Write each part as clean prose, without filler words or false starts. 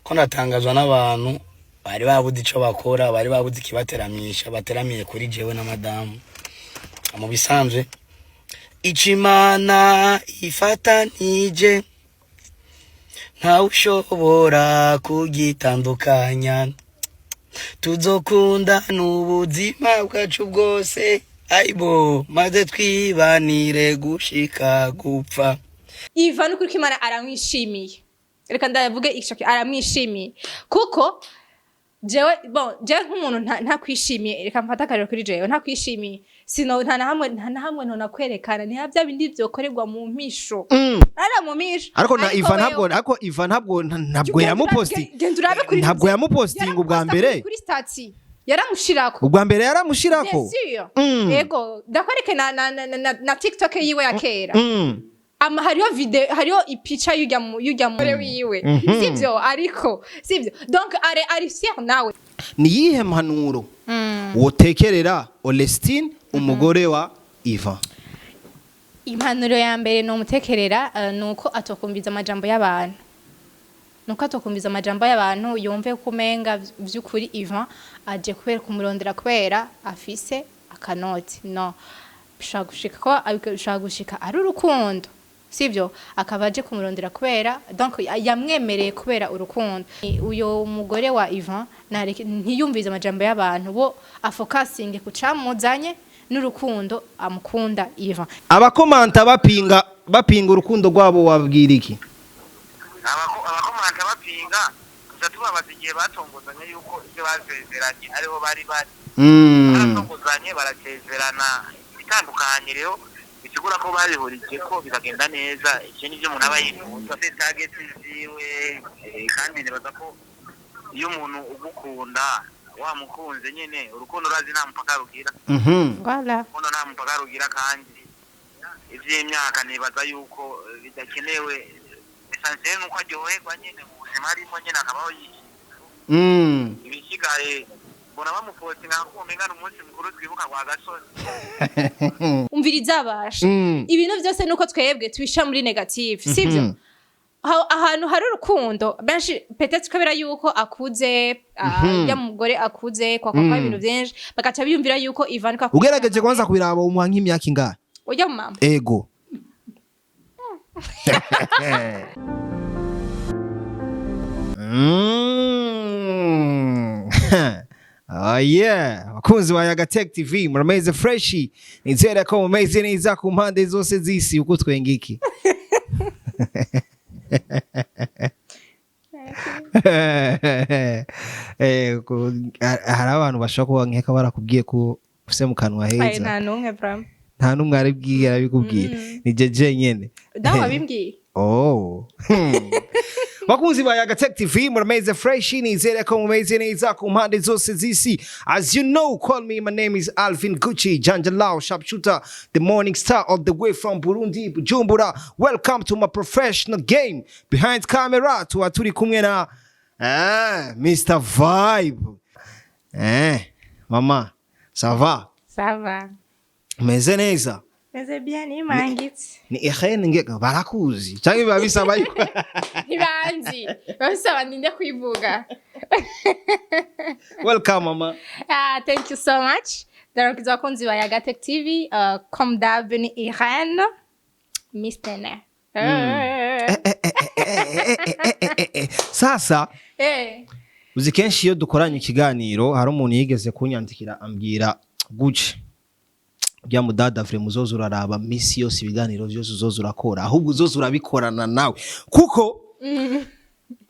Ko natangazwa n'abantu bari babuze ico bakora, bari babuze ikibateramisha, bateramiye kuri jewe na madamu. Mu bisanzwe, ico Imana ifatanije ntawe ushobora kugitandukanya. Tuzokunda n'ubuzima bwacu bwose, aibo, maze twibanire gushika gupfa. Ivan, ukuri ko Imana aramwishimiye. Reka ndavuge ico, aramwishimiye kuko jewe, bon, jewe nk'umuntu ntakwishimiye, reka mfate akarero kuri jewe, ntakwishimiye sino nta na hamwe, nta na hamwe ntonakwerekana. Ni bya bindi vyokorerwa mu mpisho, ara mu mpisho. Ariko na Ivan wewe- ntabwo, ariko Ivan ntabwo yamuposti. Genda urabe kuri Ntabwo yamupostinga ubwa Yaramuposta mbere. kuri statut yaramushirako. Ubwa mbere yaramushirako. Bien sûr. Ego, ndakwereke na TikTok yiwe ya kera. Ama hariho video, hariho ipica yujya mugore wiwe. Sivyo? Ariko sivyo, donc ari fier nawe. Ni yihe mpanuro wotekerera Olestine, umugore wa Ivan? Impanuro ya mbere ni umutekerera, nuko atokumviza amajambo y'abantu, nuko atokumviza amajambo y'abantu, yumve ko umenga vy'ukuri Ivan aje kubera kumurondera kubera afise akanoti. No bishobora gushika ko bishobora gushika ari urukundo, sivyo? Akaba aje kumurondera kubera, donc yamwemereye kubera urukundo. Uyo mugore wa Ivan nareke ntiyumvize amajambo y'abantu, bo afokasinge ku camuzanye n'urukundo amukunda Ivan. Abakomanta bapinga urukundo rwabo, wabwira iki? Abakomanta bapinga gusa, tubabaza igihe batongozanye yuko ibyo basezeranye ariho bari baratongozanye, barasezerana bitandukanye. Rero bisigura ko babihurije ko bikagenda neza. Icyo nivyo umuntu aba yifuza, afite target ziwe, kandi nibaza ko iyo umuntu ugukunda wamukunze nyene, urukundo urazi nta mupaka rugira. Voilà. Urukundo nta mupaka rugira, kandi ivy'imyaka nibaza yuko bidakenewe. Essentiel nuko aryoherwa nyene mu buzima arimo nyene, akabaho yishimye. Ibisigaye mbona bamupostinga nkuko umenga ni umunsi mukuru twibuka kwa gasozi. Umviriza abasha. Ibintu byose nuko twebwe tubisha muri négative, sivyo? Ahantu hari urukundo benshi, peut-être kubera yuko akuze, ya mugore akuze kwa kwa ibintu byinshi, bagaca biyumvira yuko Ivan kwa Ugerageje kwanza kubiraba, umuha nk'imyaka ingahe? Ujya mu mama? Ego. Oh yeah, abakunzi ba Yaga Tech TV, murameze fresh? Nizere ko mumeze neza ku mpande zose z'isi. Uko twenga iki? Hari abantu bashobora kuba nkeka barakubwiye ko ufise mu kanwa Ay, heza. Nta n'umwe vraiment. Nta n'umwe aribwiye arabikubwiye, ni jeje nyene. Dawe wabimbwiye. Oh. Bakunzi ba Yaga Tech TV, murameze fresh? Nizere ko mumeze neza ku mpande zose z'isi. As you know, call me, my name is Alvin Gucci, Janjalao, sharpshooter, the morning star, all the way from Burundi, Bujumbura. Welcome to my professional game. Behind camera tuba turi kumwe na Mr. Vibe. Mama, ça va? Ça va. Meze neza? Meze bien, nimangitse. Ni Irene, ngeka barakuzi cyangwa biba bisaba yuko Ntibanzi, babisaba ninde kwivuga. Welcome, mama. Ah, thank you so much. Ndaramukije abakunzi ba Yaga Tech TV, comme d'hab ni Irene Miss Nene. Sasa uzi kenshi iyo dukoranye ikiganiro, hari umuntu yigeze kunyandikira ambwira guce bya mudada vure muzoza uraraba misi yose, ibiganiro vyose uzoza urakora, ahubwo uzoza urabikorana nawe, kuko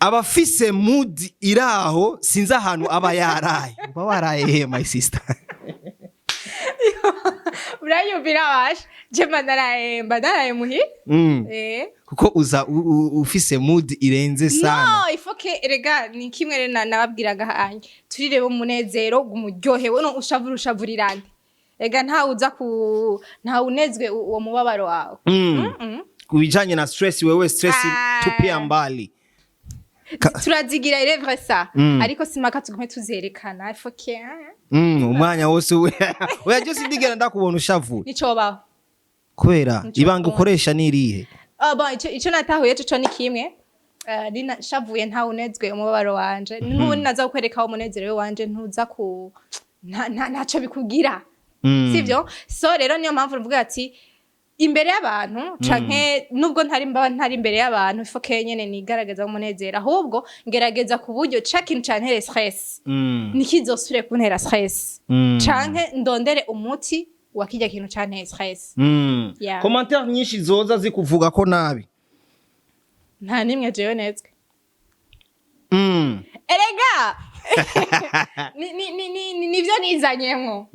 abafise mood iraho, sinzi ahantu aba yaraye. Uba waraye he, my sister? Urayumvira basha, je mba naraye muhira. Kuko uza ufise mood irenze sana. No, il faut que erega ni kimwe rero nababwiraga hanye turirebe umunezero gumuryohewe, no ushavura ushavurirande. Ega ntawe uza ku ntawe unezwe uwo mubabaro wawe. Ku bijanye na stress, wewe stress Ah. tupia mbali. Turazigira irevre ça, ariko simaka tugume tuzerekana, il faut que hein? Umwanya wose oya, je sindigera ndakubona ushavuye. Nico baho. Kubera Nico ibanga baho. ukoresha ni irihe? Ah, bon, ico natahuye co ni kimwe. Shavuye ntawunezwe umubabaro wanje. N'ubundi naza kukwereka umunezero wanje, ntuza ku ntaco bikugira, sivyo? So rero niyo mpamvu mvuga ati imbere y'abantu canke nubwo ntari mbaba ntari imbere y'abantu, ifoke nyene nigaragaza umunezero, ahubwo ngerageza ku buryo ca kintu cantere stress nikizosubire kuntera stress, canke ndondere umuti wa kirya kintu canteye stress. Yeah. Commentaire nyinshi zoza zikuvuga ko nabi? Nta nimwe jewe nezwe. Erega nivyo nizanyemwo,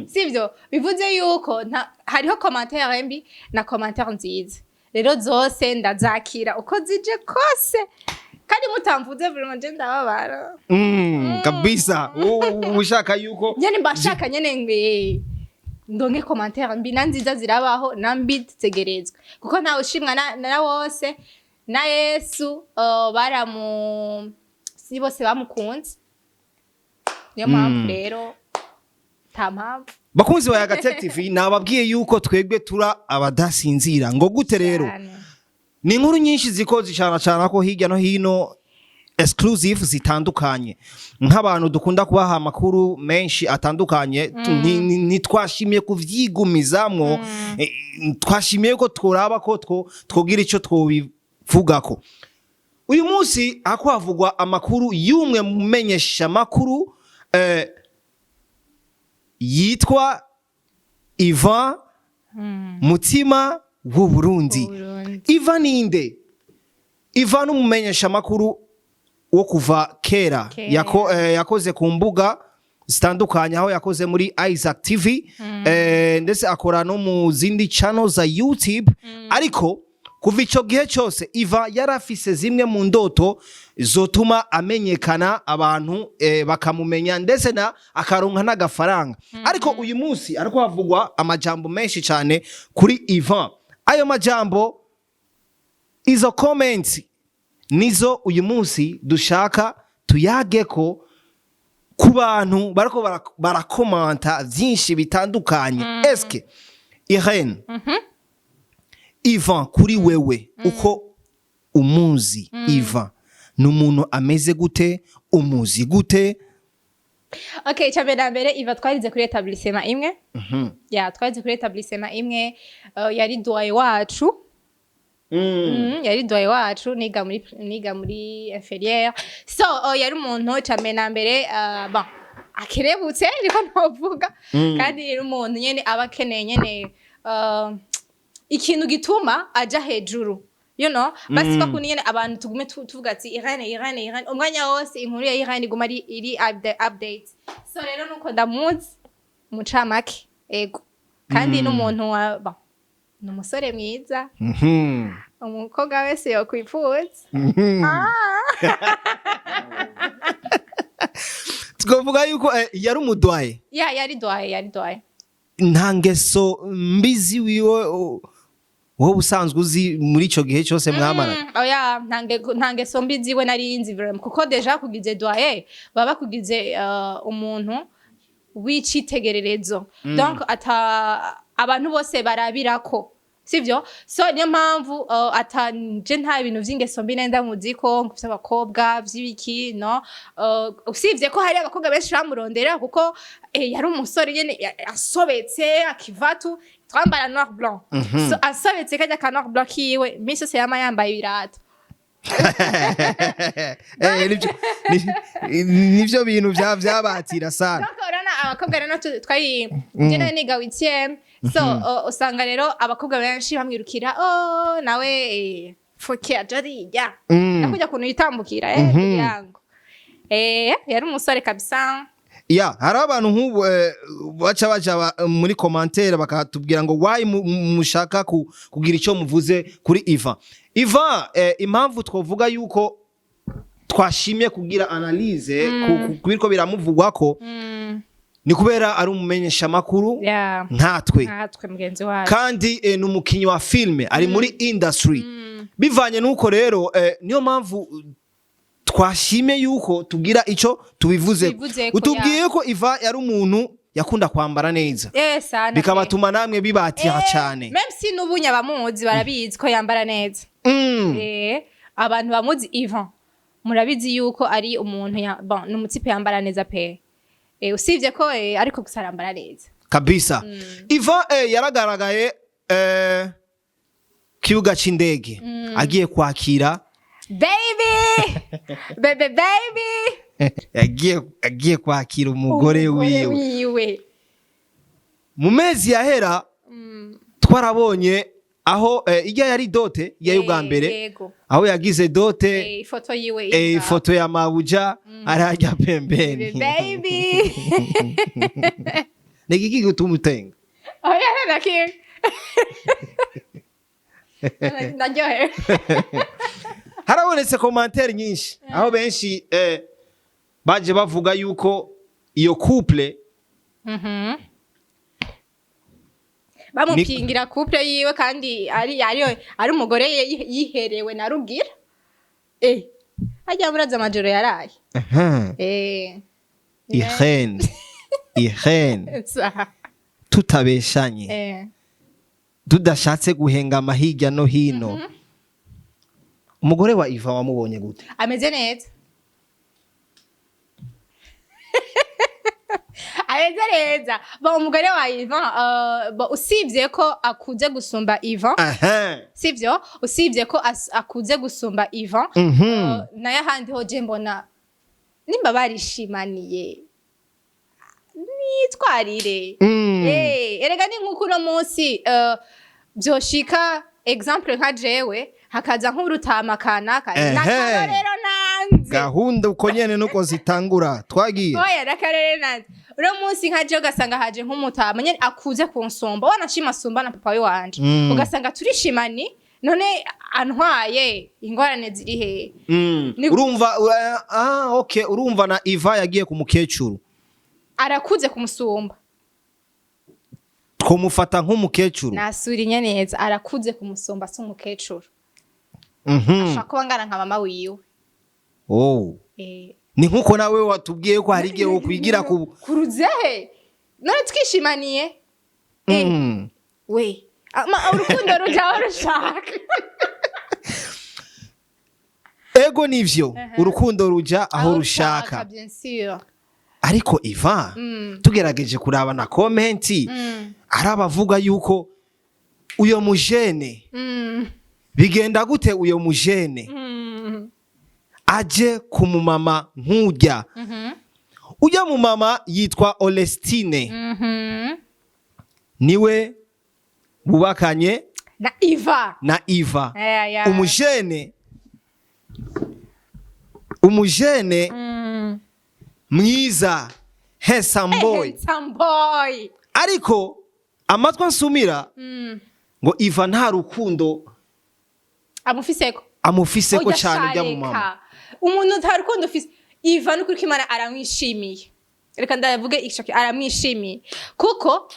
sivyo? Bivuze yuko hariho commentaire mbi na commentaire nziza, rero zose ndazakira uko zije kose. Kandi mutamvuze, vraiment je ndababara. Kabisa ushaka yuko Nyene mba shaka nyene ngwe ndonke commentaire mbi na nziza, zirabaho na mbi zitegerezwa, kuko ntawe ushimwa na wose. Na Yesu baramu si bose bamukunze. Niyo mpamvu rero nta mpamvu. Bakunzi ba Yaga Tech TV, nababwiye yuko twebwe tura abadasinzira ngo gute rero. Cyane. Ni inkuru nyinshi ziko zicana cana ko hirya no hino, exclusive zitandukanye. Nk'abantu dukunda kubaha amakuru menshi atandukanye, ntitwashimiye kuvyigumizamwo. Twashimiye ko tworaba ko twogira ico twobivugako. Uyu munsi hako havugwa amakuru y'umwe mu menyesha makuru yitwa Ivan Mutima w'u Burundi. Burundi. Ivan ninde? Ivan n'umumenyesha makuru wo kuva kera. Kera. Yakoze ku mbuga zitandukanye, aho yakoze muri Isaac TV, ndetse akora no mu zindi channel za YouTube. Ariko kuva ico gihe cyose Ivan yarafise zimwe mu ndoto zotuma amenyekana, abantu bakamumenya, ndetse na akaronka n'agafaranga. Ariko uyu munsi ariko havugwa amajambo menshi cyane kuri Ivan. Ayo majambo, izo comments nizo uyu munsi dushaka tuyage ko ku bantu bariko barakomanta vyinshi bitandukanye. Eske Irene, Ivan kuri wewe uko umuzi, Ivan ni umuntu ameze gute? Umuzi gute? Okay, icya mbere na mbere, Iva twarize kuri établissement imwe. Ya, twarize kuri établissement imwe. Yari doyen wacu. Yari doyen wacu, niga muri inférieur. So yari umuntu, icya mbere na mbere, bon, akerebutse niko novuga. Kandi yari umuntu nyene aba akeneye nyene ikintu gituma aja hejuru, basi ko nyene abantu tugume tuvuga ati Irene, Irene, Irene umwanya wose, inkuru ya Irene iguma ari iri update. So rero nuko ndamuzi mu ncamake, ego. Kandi n'umuntu wa, bon, ni umusore mwiza, umukobwa wese yokwipfuza. Twavuga yuko yari umudoyen? Ya, yari doyen, yari doyen. Nta ngeso mbizi wiwe wowe usanzwe uzi muri ico gihe cyose mwamara? Oya, nta ngeso mbi ziwe nari nzi vraiment, kuko déjà kugize doyen baba bakugize umuntu w'icitegererezo, donc ata abantu bose barabirako, sivyo? So niyo mpamvu ata je nta bintu vy'ingeso mbi nenda muzi ko ngo vy'abakobwa vy'ibiki, no. Usivye ko hari abakobwa benshi bamurondera, kuko yari umusore nyene asobetse akivatu, twambara noir blanc. So asobetse kajya ka noir blanc kiwe, iminsi yose yama yambaye ibirato. Nivyo bintu vyabatira sana. Donc urabona abakobwa rero twari, je nawe niga huitième. So usanga rero abakobwa benshi bamwirukira. Oh, nawe foke aja ariya, nakujya kuntu yitambukira kugira ngo yari umusore kabisa. Ya, hari abantu nk'ubu baca baja muri commentaire bakatubwira ngo why mushaka kugira icyo muvuze kuri Ivan. Ivan, impamvu twovuga yuko twashimye kugira analyse kubiriko biramuvugwa ko ni kubera ari umumenyesha makuru nkatwe. Nkatwe, mugenzi wacu. Kandi ni umukinyi wa filme, ari muri industry. Bivanye nuko rero niyo mpamvu twashimye yuko tugira ico tubivuze. Tubivuzeko. Utubwiye ko Iva yari umuntu yakunda kwambara neza, sana pe. Bikabatuma namwe bibatira cane. Même si n'ubu nyabamuzi barabizi ko yambara neza. Abantu bamuzi Ivan murabizi yuko ari umuntu ya, bon, ni umu type yambara neza pe. Usibye ko ariko gusa arambara neza. Kabisa. Ivan yaragaragaye kibuga c'indege agiye kwakira Baby, baby, baby. Agiye kwakira umugore wiwe. Wiwe. Mu mezi yahera twarabonye aho ijya yari dot ijya y'ubwa mbere, aho yagize dot. Ifoto yiwe. Ifoto ya mabuja arajya pembeni. Baby. Ni iki gituma utenga? Oya, nta ndaryohewe. Harabonetse commentaires nyinshi aho benshi baje bavuga yuko iyo couple Bamupingira couple yiwe, kandi ari umugore yiherewe na Rugira. Hajya muraza amajoro yaraye. Irene, Irene, tutabeshanye, tudashatse guhengama hirya no hino, umugore wa Iva wamubonye gute? Ameze neza, ameze neza. Bon, umugore wa Ivan, bon, usibye ko akuze gusumba Ivan, sivyo? Usibye ko akuze gusumba Ivan, nayo ahandi ho je mbona nimba barishimaniye nitwarire. Erega ni nk'uko uno munsi vyoshika, exemple nka jewe, hakaza nk'urutama kanaka, n'akarorero nanze. Gahunda uko nyene nuko zitangura, twagiye. Oya, n'akarorero nanze. Uno munsi nka jewe ugasanga haje nk'umutama nyene akuze kunsumba, wanashima asumba na papa wanje, ugasanga turishimani, none antwaye, ingorane ziri hehe? Urumva okay, urumva na Iva yagiye ku mukecuru. Arakuze kumusumba. Twomufata nk'umukecuru. Nasurinye neza, arakuze kumusumba, si umukecuru. Ashobora kuba angana nka mama wiwe. Oh. Ni nkuko nawe watubwiye ko hari igihe wokwigira ku Kuruzehe none twishimaniye. We urukundo ruja aho rushaka. Ego, nivyo, urukundo ruja aho rushaka. Bien sûr. Ariko Iva, tugerageje kuraba na comment, ari abavuga yuko uyo mujene, bigenda gute uyo mujene aje ku mumama nk'ujya? Ujya mu mama yitwa Olestine, niwe bubakanye na Iva. Na Iva. Yeah. Umujene mwiza, handsome boy. Handsome boy. Ariko amatwi ansumira ngo Iva nta rukundo amufiseko. Amufiseko Oya, cyane ujya mu shareka. mama. Umuntu nta rukundo ufise, Iva n'ukuri ko Imana aramwishimiye. Reka ndavuge ico, aramwishimiye kuko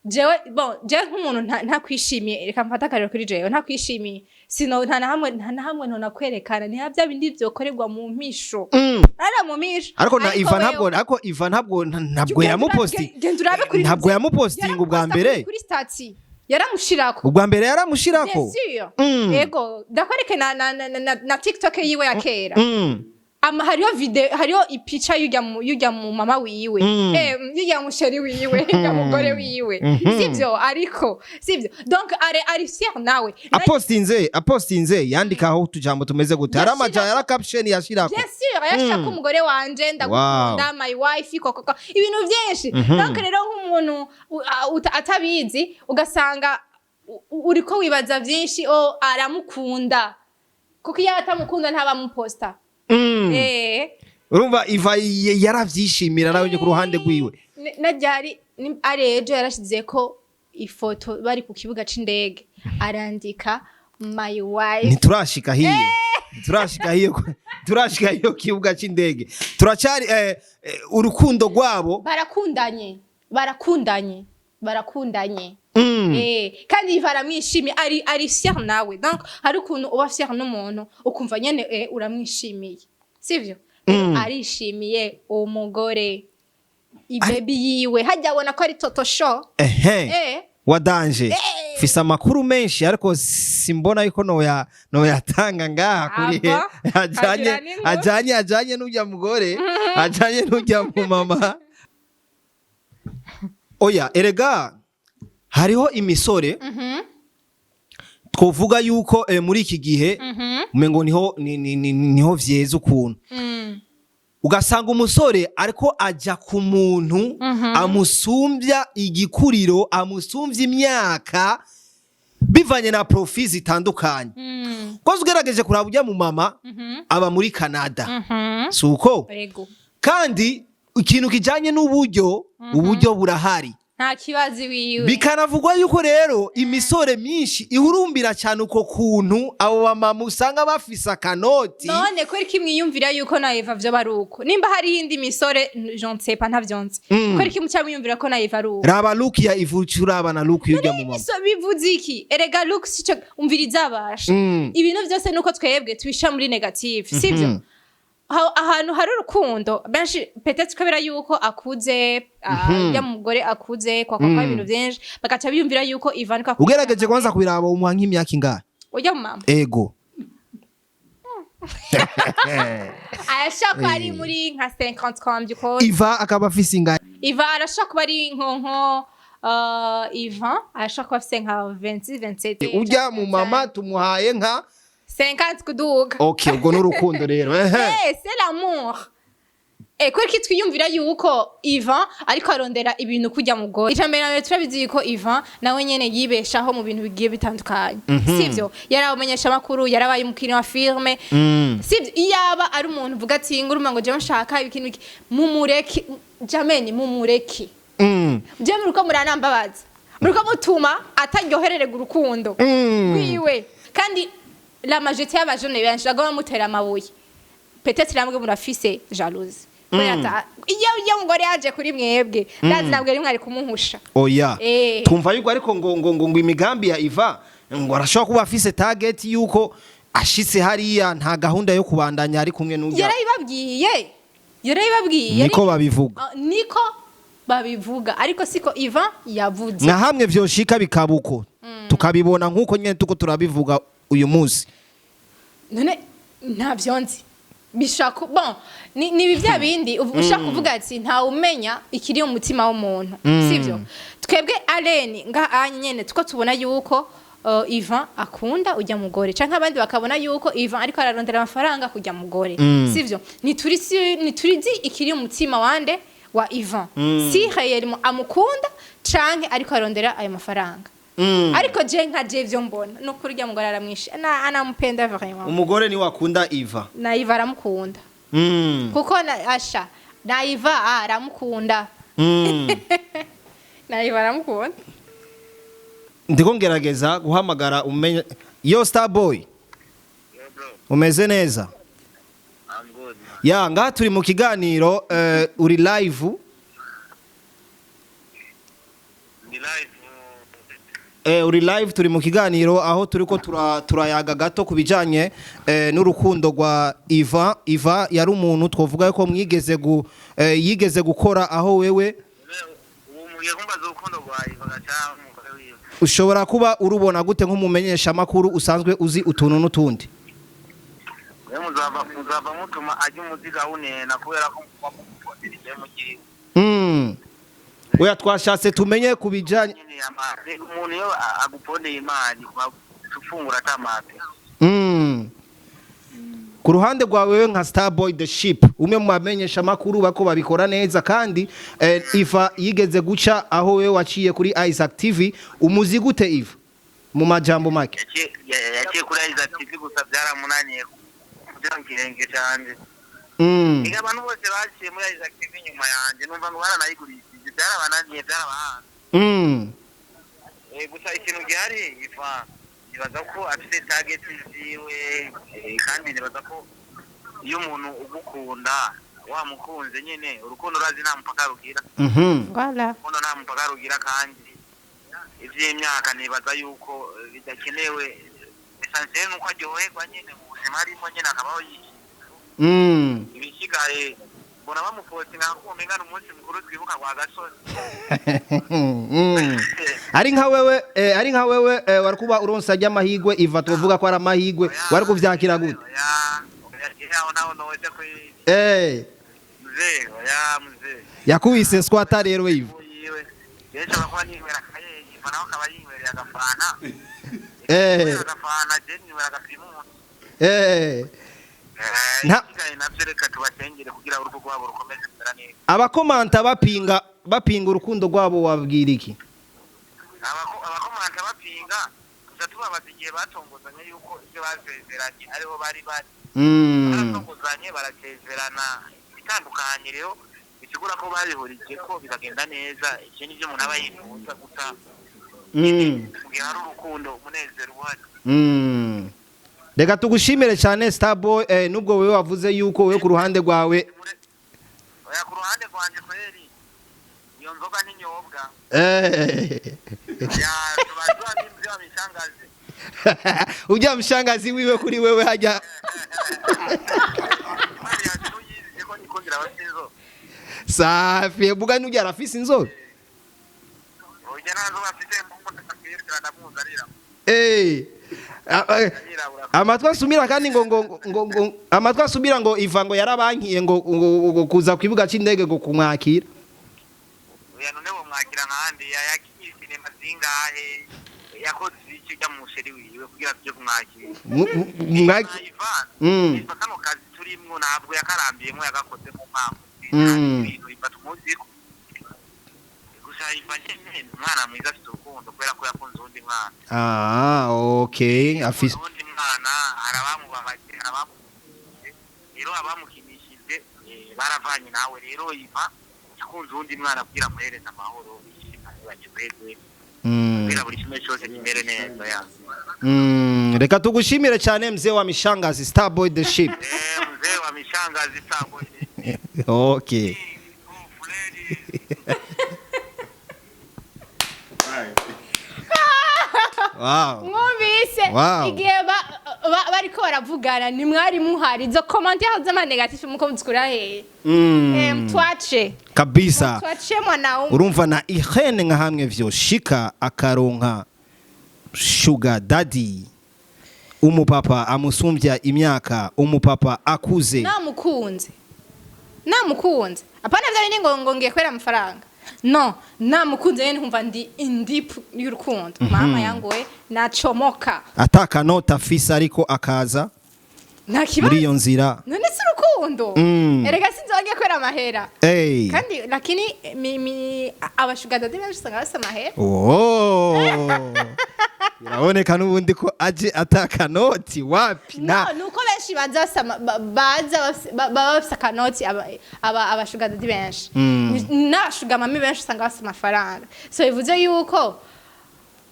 jewe, bon, jewe nk'umuntu ntakwishimiye, reka mfate akarero kuri jewe, ntakwishimiye sino nta na hamwe ntonakwerekana, ni bya bindi vyokorerwa mu mpisho, ara mu mpisho. Ariko na Iva wewe- ntabwo, ariko Iva ntabwo yamuposti Genda urabe kuri ntabwo yamupostinga ubwa Yaramuposta mbere. kuri statut yaramushirako. Ubwa mbere yaramushirako. Bien sûr. Ego, ndakwereke na TikTok yiwe ya kera. Ama hariho video, hariho ipica y'ujya mu mama wiwe, y'ujya mu chéri wiwe, y'ujya mugore wiwe. Sivyo? Ariko sivyo, donc ari fier nawe. Apostinze yandikaho utujambo tumeze gute? Hari amaja yara caption yashirako. Bien sûr, yashaka umugore wanje, ndagukunda, my wife, kokoko, ibintu byinshi. Donc rero nk'umuntu atabizi, ugasanga uriko wibaza byinshi. O aramukunda, kuko iyo atamukunda ntabamuposta. Urumva Iva yaravyishimira nawe ku ruhande rwiwe. Na ryari ari ejo yarashize ko ifoto bari ku kibuga c'indege, arandika "my wife". Ntiturashika hiyo, turashika hiyo kibuga c'indege, turacari urukundo rwabo. Barakundanye, barakundanye, barakundanye. Kandi Iva aramwishimiye, ari fier nawe. Donc hari ukuntu uba fier n'umuntu, ukumva nyene uramwishimiye, sivyo? Arishimiye umugore, ibebi yiwe, hajya abona ko ari toto show. Ehe, wa danger. Mfise amakuru menshi, ariko simbona yuko noyatanga ngaha kuri Ava, ajanye agira n'inkuru. Ajanye n'ujya mugore, ajanye n'ujya mu mama. Oya, erega hariho imisore twovuga yuko muri iki gihe umengo niho niho vyeze ukuntu ugasanga umusore ariko ajya ku muntu amusumbya igikuriro, amusumbya imyaka, bivanye na profit zitandukanye. Koze ugerageje kuraba, ujya mu mama aba muri Canada, si uko? Ego. Kandi ikintu kijanye n'uburyo, uburyo burahari. Nta kibazo iwiwe. Bikanavugwa yuko rero imisore myinshi ihurumbira cyane uko kuntu abo bamama usanga bafise akanoti. None kubera ko mwiyumvira yuko na Eva vyo bari uko, nimba hari iyindi misore, je ne sais pas, ntavyo nzi, kubera ko muca mwiyumvira ko na Eva ari uko? Raba look ya Ivuci, uraba na look y'urya mu mama. Bivuze iki? Erega look sico, umviriza, abasha ibintu byose nuko twebwe tubisha muri négative, sivyo? Ahantu hari urukundo benshi, peut-être kubera yuko akuze, ya mugore akuze kwa kwa ibintu byinshi, bagaca biyumvira yuko Ivan kwa Ugerageje kwanza kubiraba, umuha nk'imyaka ingahe? Ujya mu mama? Ego. Arashaka kuba ari muri nka 50 comme uko. Iva akaba afise ingahe? Ivan arashaka kuba ari nko Ivan arashaka kuba afise nka 26, 27. Ujya mu mama tumuhaye nka 50 kuduga. Okay, ubwo n'urukundo rero, ehe. Eh, c'est l'amour. Eh, kubera ko twiyumvira yuko Ivan ariko arondera ibintu kujya mugore. Icya mbere na mbere, turabizi yuko Ivan nawe nyene yibeshaho mu bintu bigiye bitandukanye. Sivyo? Yarabumenyesha amakuru, yarabaye umukinnyi wa filme. Sivyo? Iyaba ari umuntu uvuga ati nguruma ngo jewe nshaka ikintu iki, mumureke, jameni, mumureke. Je muriko muranambabaza. Muriko mutuma ataryohererega urukundo rwiwe. Kandi la majorité y'abajene benshi bagoma bamutera amabuye. Peut-être namwe murafise jalousie. Kubera iyo mugore yaje kuri mwebwe, ndazi nabwo rimwe ari kumuhusha. Oya. Eh. Twumva yuko ariko ngo imigambi ya Iva, ngo arashobora kuba afise target yuko ashitse hariya nta gahunda yo kubandanya ari kumwe n'ujya. Yarayibabwiye. Yarayibabwiye. Niko babivuga. Ah, niko babivuga, ariko siko Ivan yavuze. Nka hamwe vyoshika bikabuko, tukabibona nk'uko nyene tuko turabivuga uyu munsi. None ntavyo nzi, bishaka bon ni ibi bya bindi ushaka kuvuga ati ntawe umenya ikiri mu mutima w'umuntu, sivyo? Twebwe Aleni nga anye nyene tuko tubona yuko Ivan akunda ujya mugore, canke abandi bakabona yuko Ivan ariko ararondera amafaranga kujya mugore, sivyo? Ntiturizi ikiri mu mutima wande, wa Ivan, si réellement amukunda canke ariko arondera ayo mafaranga. Ariko je nka je ivyo mbona nukuri, urya mugore aramwishe na anampenda vraiment. Umugore ni wakunda Iva? Na Iva aramukunda. Kuko na asha na Iva aramukunda. Na Iva aramukunda. Ndiko ngerageza guhamagara umenye yo Starboy. Yo bro, Umeze neza? I'm good, man. Ya, ngaha turi mu kiganiro, uri live. Ndi live. Uri live, turi mu kiganiro aho turiko turayaga gato ku bijanye n'urukundo rwa Iva. Iva yari umuntu twovuga ko mwigeze yigeze gukora aho wewe. Ubu mugiye kumbaza urukundo rwa Iva gaca umugore wiwe? Ushobora kuba urubona gute nk'umumenyesha makuru usanzwe uzi utuntu n'utundi? Mwe muzava mutuma ajya umuziga wunena kubera ko muba mumuponderije mugiye. Oya, twashatse tumenye ku bijanye Nyene amazi, umuntu iyo agupondeye imari ufungura atamape. Ku ruhande rwawe wewe nka Starboy the Ship, umwe mu bamenyesha makuru bako babikora neza, kandi Iva yigeze guca aho wewe waciye kuri Isaac TV, umuzi gute Iva mu majambo make? Yaciye kuri Isaac TV gusa byaramunaniye kugira ngo ikirenge canje. Ega abantu bose baciye muri Isaac TV nyuma yanje, numva ngo baranayigurishije, byarabananiye, byarabahanze. Gusa ikintu gihari, Iva nibaza ko afite target ziwe, kandi nibaza ko iyo umuntu ugukunda wamukunze nyene, urukundo urazi nta mupaka rugira. Voilà. Urukundo nta mupaka rugira, kandi ivy'imyaka nibaza yuko bidakenewe. Essentiel nuko aryoherwa nyene mu buzima arimo nyene, akabaho yishimye. Ibisigaye Mbona bamupostinga nkuko ni umunsi mukuru twibuka kwa gasozi. Ari nka wewe wari kuba uronsa ry'amahigwe iva, tuvuga ko ari amahigwe, wari kuvyakira gute? Oya, oya, aho naho noja kuri mzee, oya mzee. Yakubise squatter rero Iva. Yiwe jewe nshobora kuba ninywera akayeyi, Iva nawe akaba yinywereye agafana. Agafana, je ninywera agaprimusi. Isigaye navyo reka tubasengere kugira urugo rwabo rukomeze kumera neza. Abakomanta bapinga urukundo rwabo, wabwira iki? Abakomanta bapinga, gusa tubabaza igihe batongozanye yuko ibyo basezeranye ariho bari bari. Baratongozanye, barasezerana, bitandukanye rero bisigura ko babihurije ko bikagenda neza. Ivyo nivyo umuntu aba yifuza gusa mu gihe hari urukundo, umunezero uhari. Reka tugushimire cyane, Starboy, nubwo wewe wavuze yuko wewe ku ruhande rwawe Oya, ku ruhande rwanje kweri iyo nzoga n'inyobwa. Ya tuba n'ivyo mishangazi. Ujya mshangazi wiwe kuri wewe hajya. Imana yacu nuyizi ko nikundira abafite inzoga. Safi, buga nujya arafise inzobe. Oya, nta nzoga afite, mpungu ndakwiyerekana, ndamuzi arira. Yirabura. Amatwi asumira kandi ngo amatwi asumira ngo Iva ngo yarabankiye ngo kuza ku kibuga c'indege ngo kumwakira. Oya, none bomwakira nkandi yakinye sinema zingahe? Yakoze iki ujya mu chéri wiwe kugira tujye kumwakira? Ivan, Ivan kano kazi turimwo ntabwo yakarambiyemo, yagakoze mu mpamvu. Ibintu Ivan tumuzi ko gusa Ivan nyene ni umwana mwiza, afite urukundo kubera ko yakunze uwundi mwana. Ah, okay, afise Uwundi mwana arabamubabaje, arabamukinishije, rero abamukinishije baravanye nawe. Rero Ivan yakunze uwundi mwana kugira amuhereze amahoro, bishimane, baryoherwe, kugira buri kimwe cyose kimere neza ya. Reka tugushimire cyane, mzee wa mishangazi, Starboy the Ship. Mzee wa mishangazi, Starboy. Okay. Oh, ladies. Wow. Mwumvise Wow. igihe bariko baravugana ntimwari muhari. Izo commentaires z'ama négatif muko muzikura hehe? Mtwache. Kabisa. Mtwache mwanaume. Urumva na Irene nka hamwe vyoshika akaronka sugar daddy, umupapa amusumbya imyaka, umupapa akuze. Namukunze, namukunze, apana vya bindi ngo ngiye kwera amafaranga. No, namukunze nyene, nkumva ndi in deep y'urukundo, mama yangu we, nacomoka. Atakanota afise ariko akaza Nta muri kibazo. iyo nzira. None si urukundo? Erega sinzi kwera amahera. Hey. Kandi lakini mi aba sugar daddy benshi usanga bafise amahera. Oh. Biraboneka n'ubundi ko aje atakanoti wapi na No, nuko benshi baza bafise baba bafise akanoti, aba sugar daddy benshi n'aba sugar mummy benshi usanga bafise amafaranga. So bivuze yuko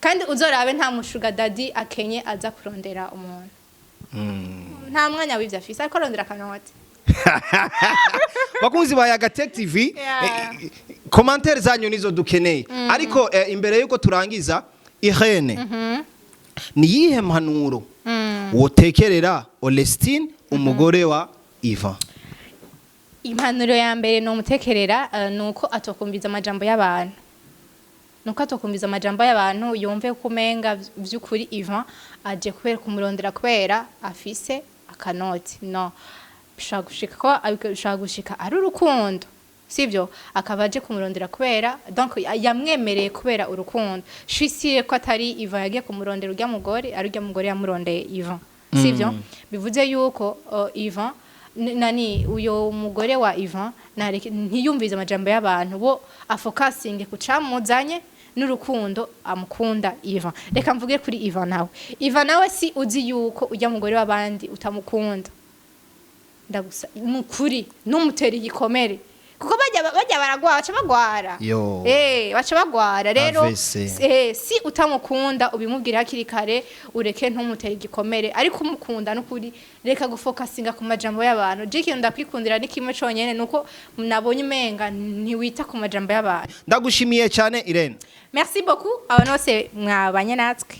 kandi uzorabe nta mu sugar daddy akenye aza kurondera umuntu, nta mwanya w'ivyo afise, ariko arondera akanoti. Bakunzi ba Yaga Tech TV, commentaire zanyu nizo dukeneye. Ariko imbere yuko turangiza, Irene, ni yihe mpanuro wotekerera Olestine, umugore wa Ivan? Impanuro ya mbere nomutekerera nuko atokumviza amajambo y'abantu, nuko atokumviza amajambo y'abantu, yumve ko umenga vy'ukuri Ivan aje kubera kumurondera kubera afise akanoti. No bishobora gushika ko bishobora gushika ari urukundo, sivyo? Akaba aje kumurondera kubera donc yamwemereye kubera urukundo. Je suis sûre ko atari Ivan yagiye kumurondera urya mugore, ari urya mugore yamurondeye Ivan, sivyo? Bivuze yuko Ivan nani, uyo mugore wa Ivan ntiyumvize amajambo y'abantu, bo afokasinge ku camuzanye n'urukundo amukunda Ivan. Reka mvuge kuri Ivan nawe. Ivan nawe, si uzi yuko ujya mugore w'abandi utamukunda, ndagusa nukuri numutera igikomere, kuko bajya baragwara, baca bagwara. Yo. Baca bagwara rero. AVC. Si utamukunda ubimubwira hakiri kare, ureke ntumutere igikomere. Ariko umukunda nukuri, reka gufokasinga ku majambo y'abantu. Je ikintu ndakwikundira ni kimwe conyene, nuko nabonye umenga ntiwita ku majambo y'abantu. Ndagushimiye cyane, Irene. Merci beaucoup abantu bose mwabanye natwe.